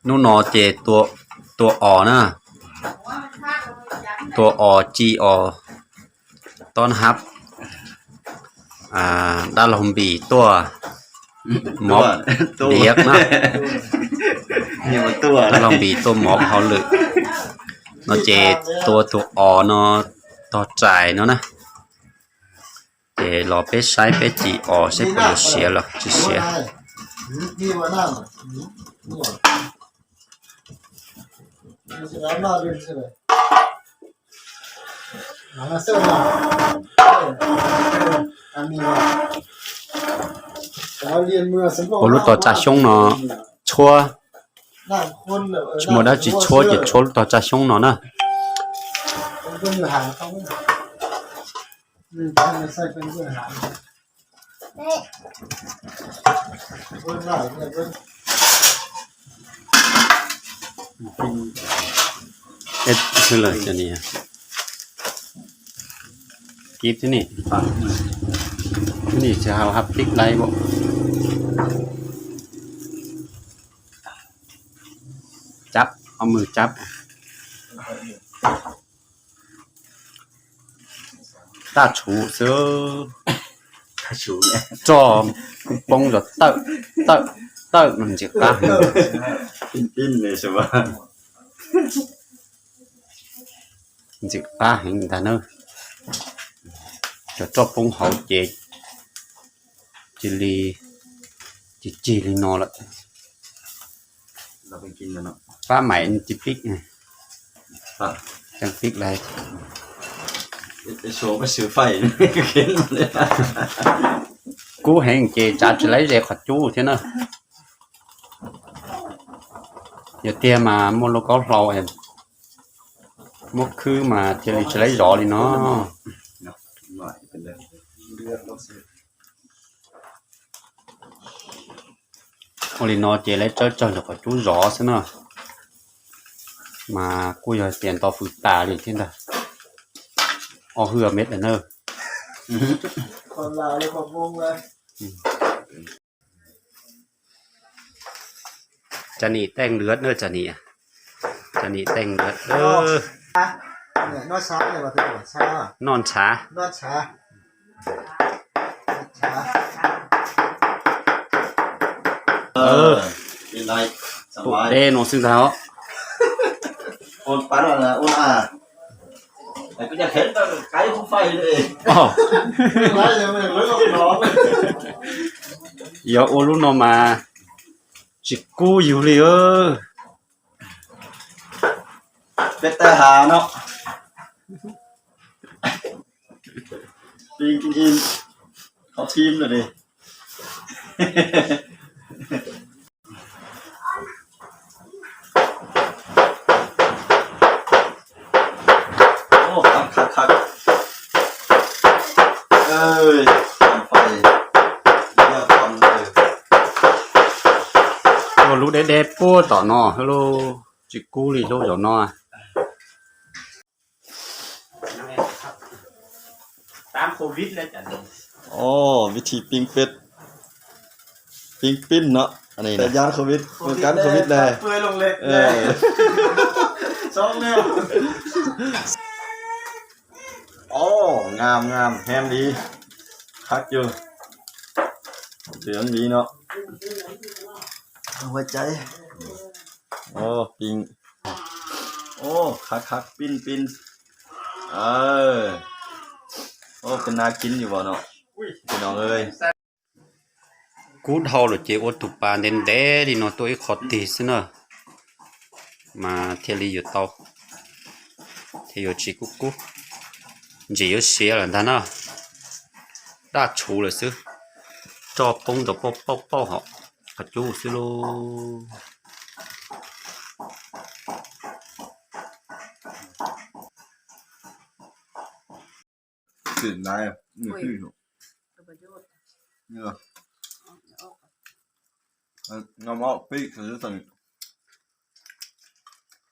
Hnub no ces tua os na, tua os ci os, tob hab, dab laug Npis tuaj mov diav na, dab laug Npis tuaj mov hauj lwm no ces tua tus os no tog rais no na. Ces los peb saib peb ci os seb puas yuav siav los tsis siav. Ua lub tog tsa xyoob no tshuab, tsis muaj dab tsi tshuab ces tshuab lub tog tsa xyoob no na. Kib thiab ni, thiab ni tsis hab pib laib. Cab, ob mws cab. Taj tshuv xwb, roj poob los tawm, tawm, tawm no ntxim qab heev. Ntxim qab heev ntag na. Cov roj poob hauv ces cia li cig cig li no lawm. Pab maim cia pib, cia pib lawm. Kub heev ces tsav tsis laib ze qhov cub thiab na. Yog tiag mas muaj lauj kaub hlau, muab khwb mas thiaj li tsis laib zov li no. Ua li no ces laib tsawb tsawg ntawm qhov cub zov xwb na, mas kuj yog tias nto fwm tas li thiab ntag. Ob hwj mev na. Cov nim teej lwv na, cov nim, cov nim teej lwv. Noj ntshav. Pum deb no xwb ntag os. Yog ua lub no mas tsis kub yug li. Peb tab has no, pib kib qhov pib lawm li. Ua lub deb deb puag tom no lub, tsis kub li lub zaum no. Ov, vib thi pib peb, pib pib no, yab covid, kab covid ne. Ov, ngam ngam heev li, qab yug, heev li no. Ov, pib, ov, qab qab pib pib. Ov, kab na kib yus no, no. Kub dhau lawm ces ua tus pas ntev ntev li no tuaj ib qho tig xwb na, mas thiaj li yuav tau, thiaj yuav tsis kub kub. Ntsis yuav siav lawm ntag na, daj tshuv lawm xwb, roj poob rau pauj pauj pauj hauv qhov cub xwb lauj.